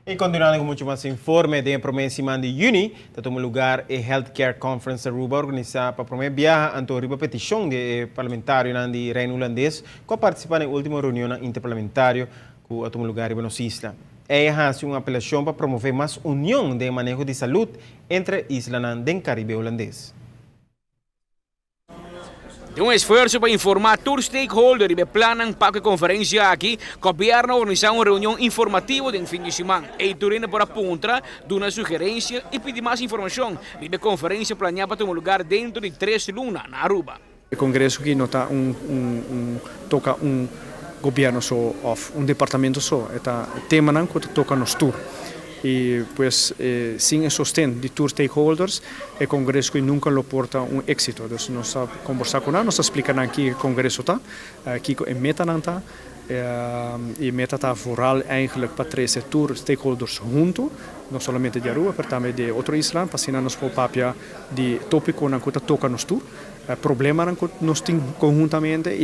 Y continuando cu mucho mas informe, den prome siman di juni, ta tuma lugar e Healthcare Conference Aruba, organisa pa prome biaha anto riba peticion di parlamentario di Reino Hulandes, cu a participa na ultimo reunion interparlamentario cu a tuma lugar riba nos isla. El a haci un apelacion pa promove mas union den maneho di salud entre islanan den Caribe Hulandes. Den un esfuerso pa informa tur stakeholder y plan pa e conferencia aki, gobierno a organisa un reunion informativo den fin di siman. Y tur por a puntra, duna sugerencia y pidi mas informacion. E conferencia planea pa tuma lugar den di 3 luna na Aruba. E congreso aki no ta un toca un gobierno so of un departamento so, e tema cu ta toca nos tur. Y pues sin e sosten di tur stakeholders, e congreso aki nunca lo por ta un exito. Anto, nos a combersa cu nan, nos a splica con e congreso ta, kico e meta nan ta, e meta ta vooral eigenlijk pa trece tur stakeholders hunto, no solamente di Aruba, mas tambe di otro isla, pa asina nos por papia di topico nan cu ta toca nos tur, problema nan cu nos tin conhuntamente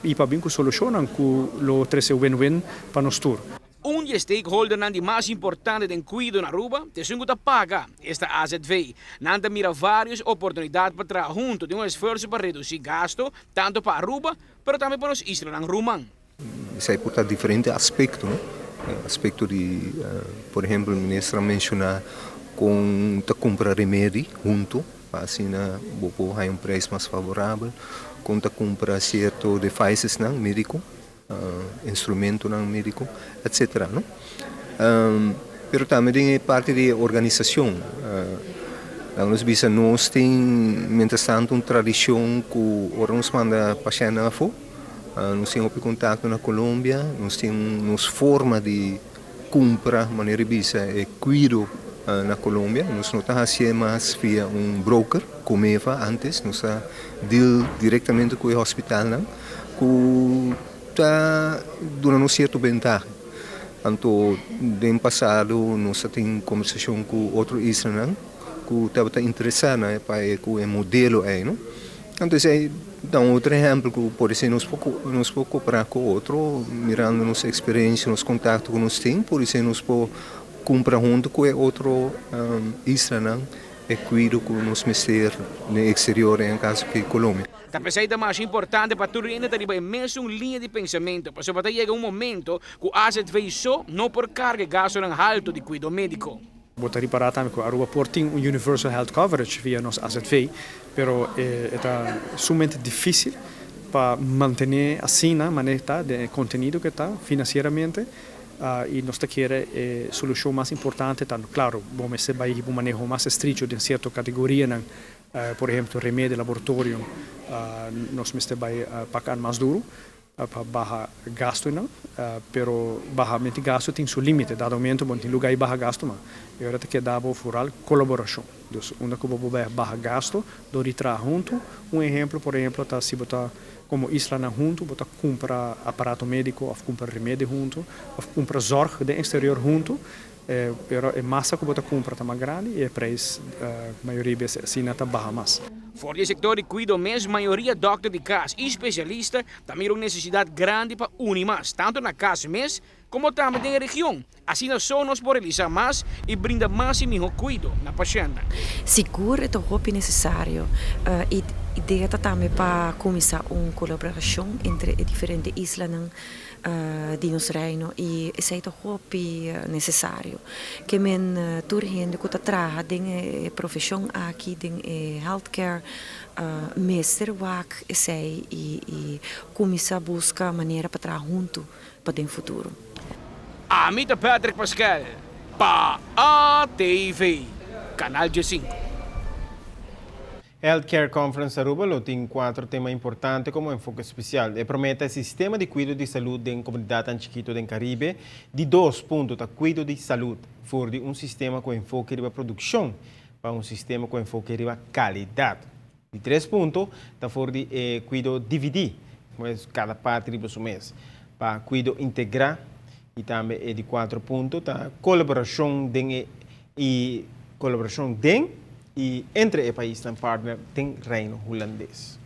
y pa bin cu solucion cu lo trece win-win pa nos tur. Un di e stakeholder di mas importante den cuido na Aruba, ta esun cu ta paga, esta AZV. Nan ta mira varios oportunidad pa traha hunto den un esfuerso pa reduci gasto, tanto pa Aruba, pero tambe pa nos islanan ruman. Esey por diferente aspecto, no? Aspecto di, por ehempel, minister a menciona con ta cumpra remedi hunto, asina bo por un prijs mas favorabel, con ta cumpra cierto devices nan medico, instrumento nan medico, etc. No? Pero tambe tin parti di organisacion. Nos bisa nos tin, mientras tanto, un tradicion cu ora nos manda pashent afo, nos tin contacto na Colombia, nos tin nos forma di cumpra, manera bisa, e cuido na Colombia. Nos no ta haciendo mas via un broker, Coomeva antes, nos ta deal directamente cu e hospital, cu ta duna un cierto ventaha. Anto, den pasado, nos tin combersacion cu otro isla cu tabata interesa pa e modelo ey, no? Anto, esey ta un otro ehempel cu por ser nos por coopera cu otro, mirando nos experiencia, nos contacto cu nos tin, por ser nos por cumpra hunto cu otro isla e cuido cu nos mester den exterior, den caso cu Colombia. Ta p'esey ta mas importante pa tur hende riba e mesun liña di pensamento, pasobra ta yega un momento cu AZV so no por carga gasto halto di cuido medico. Bo ta ripara tambe cu Aruba por tin un universal health coverage via nos AZV, pero ta sumamente dificil pa mantene asina, manera di contenido cu ta financieramente, y nos kier solucion mas importante ta, claro, bo mester bay un maneho mas estricto den cierto categoria, por ehempel, remedi, laboratorio, nos mester bay paga mas duro pa baha gasto no, pero bahamento di gasto tin su limite, dado momento bo tin lugar di baha gasto, mas y awor ta keda vooral colaboracion. Dus unda cu bo baha gasto, door di traha hunto. Un ehempel, por ehempel, ta si bo ta como isla nan hunto, bo ta cumpra aparato medico of cumpra remedi hunto, of cumpra zorg den exterior hunto, pero e masa cu bo ta cumpra ta mas grandi y e prijs mayoria bes asina ta baha mas. For di sector di cuido mes, mayoria dokter di cas y specialista tambe un necesidad grandi pa uni mas, tanto na cas mes como tambe den region. Asina so nos por realisa mas y brinda mas y miho cuido na pashent. Sigur ta hopi necesario y idea tambe pa cuminsa un colaboracion entre diferente islanan di nos reino y esey ta hopi necesario. Kiermen tur hende cu ta traha den e profesion aki, den healthcare, mester wak esey y cuminsa busca manera pa traha hunto pa den futuro. Ami ta Patrick Pascal, pa ATV, Canal G5. Healthcare Conference Aruba lo tin cuater tema importante como enfoke special. E prome ta sistema di cuido di salud den comunidad chikito den Caribe. Di dos punto ta cuido di salud, for di un sistema cu enfoke di produccion pa un sistema cu enfoke di calidad. Di tres punto ta for di cuido dividi, cada parti di su mes, pa cuido integra y tambe di cuater punto ta colaboracion den y entre e paisnan partner den Reino Hulandes.